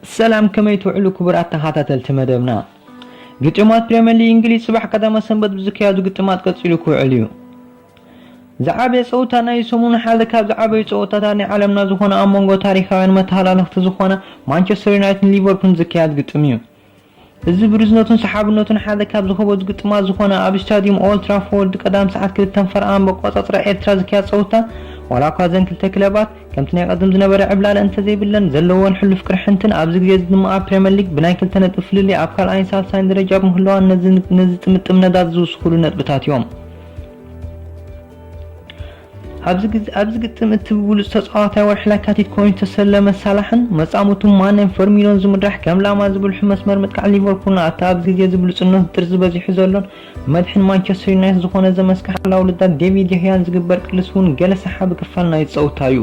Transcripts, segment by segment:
ሰላም፣ ከመይ ትውዕሉ ክቡራት ተኸታተልቲ መደብና? ግጥማት ፕሪምየር ሊግ እንግሊዝ ጽባሕ ቀዳመ ሰንበት ብዝካየዱ ግጥማት ቀጺሉ ክውዕል እዩ። ዝዓበየ ጸወታ ናይ ሰሙኑ ሓደ ካብ ዝዓበዩ ጸወታታት ናይ ዓለምና ዝኾነ ኣብ መንጎ ታሪኻውያን መተሃላለኽቲ ዝኾነ ማንቸስተር ዩናይትድን ሊቨርፑልን ዝካየድ ግጥም እዩ። እዚ ብርዝነቱን ሰሓብነቱን ሓደ ካብ ዝኸበዱ ግጥማት ዝኾነ ኣብ ስታዲየም ኦልድ ትራፎርድ ቀዳም ሰዓት ክልተን ፈረቓን በቋጻጽራ ኤርትራ ዝካየድ ጸወታ ዋላ እኳ ዘን ክልተ ክለባት ከምቲ ናይ ቀደም ዝነበረ ዕብላለ እንተዘይብለን ዘለወን ሕሉፍ ቅርሕንትን ኣብዚ ግዜ እዚ ድማ ኣብ ፕሪምየር ሊግ ብናይ ክልተ ነጥቢ ፍልልይ ኣብ ካልኣይን ሳልሳይን ደረጃ ብምህላዋን ነዚ ጥምጥም ነዳዲ ዝውስኹሉ ነጥብታት እዮም። ኣብዚ ግጥም እቲ ብብሉጽ ተጻዋታይ ወርሒ ለካቲት ኮይኑ ዝተሰለመ ሳላሕን መጻምቱ ማነን ፈርሚኖን ዝምራሕ ከም ላማ ዝብልሑ መስመር ምጥቃዕ ሊቨርፑልን ኣብቲ ኣብዚ ግዜ እዚ ብሉጽነቱ ጥርዚ በዚሑ ዘሎን መድሕን ማንቸስተር ዩናይትድ ዝኾነ ዘመስካሕ ኣላውልዳ ዴቪድ የህያን ዝግበር ቅልስ እውን ገለ ሰሓቢ ክፋል ናይ ጸውታ እዩ።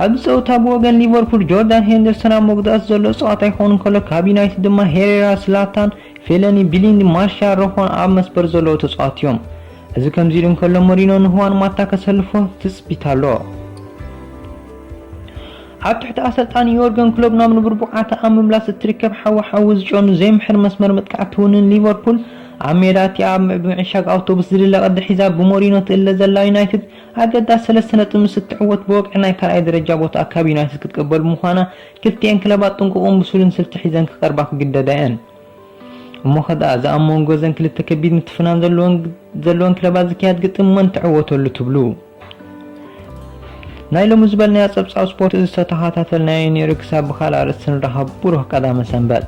ኣብዚ ጸውታ ብወገን ሊቨርፑል ጆርዳን ሄንደርሰን ኣብ መጉዳእቲ ዘሎ ጸዋታ ይኸውን ከሎ ካብ ዩናይትድ ድማ ሄሬራ፣ ስላታን፣ ፌለኒ፣ ቢሊንዲ፣ ማርሻል፣ ሮኾን ኣብ መስበር ዘለዉ ተጻወትቲ እዮም። እዚ ከምዚ ኢሉ እንከሎ ሞሪኖ ንሁዋን ማታ ከሰልፎ ትጽቢት ኣሎ። ኣብ ትሕቲ ኣሰልጣኒ ዮርገን ክሎፕ ናብ ንቡር ብቕዓታ ኣብ ምምላስ እትርከብ ሓዊ ሓዊ ዝጨኑ ዘይምሕር መስመር መጥቃዕቲ ትውንን ሊቨርፑል ኣብ ሜዳ እቲኣ ኣብ ምዕሻግ ኣውቶቡስ ዝድለ ቅዲ ሒዛ ብሞሪኖ ትእለ ዘላ ዩናይትድ ኣገዳሲ ሰለስተ ነጥቢ ምስ እትዕወት ብወግዒ ናይ ካልኣይ ደረጃ ቦታ ካብ ዩናይትድ ክትቅበል ብምዃና ክልቲኤን ክለባት ጥንቁቕን ብሱልን ስልቲ ሒዘን ክቐርባ ክግደዳ እየን። እሞ ኸ ደኣ፣ እዚ ኣብ መንጎ እዘን ክልተ ከቢድ ምትፍናን ዘለወን፣ ዘለወን ክለባት ዝካየድ ግጥም መን ትዕወተሉ ትብሉ? ናይ ሎሚ ዝበልናዮ ጸብጻብ ስፖርት እዚ ዝተተኻታተልናዮ ነይሩ። ክሳብ ብኻልእ ኣርእስቲ ንራኸብ፣ ብሩኽ ቀዳመ ሰንበት።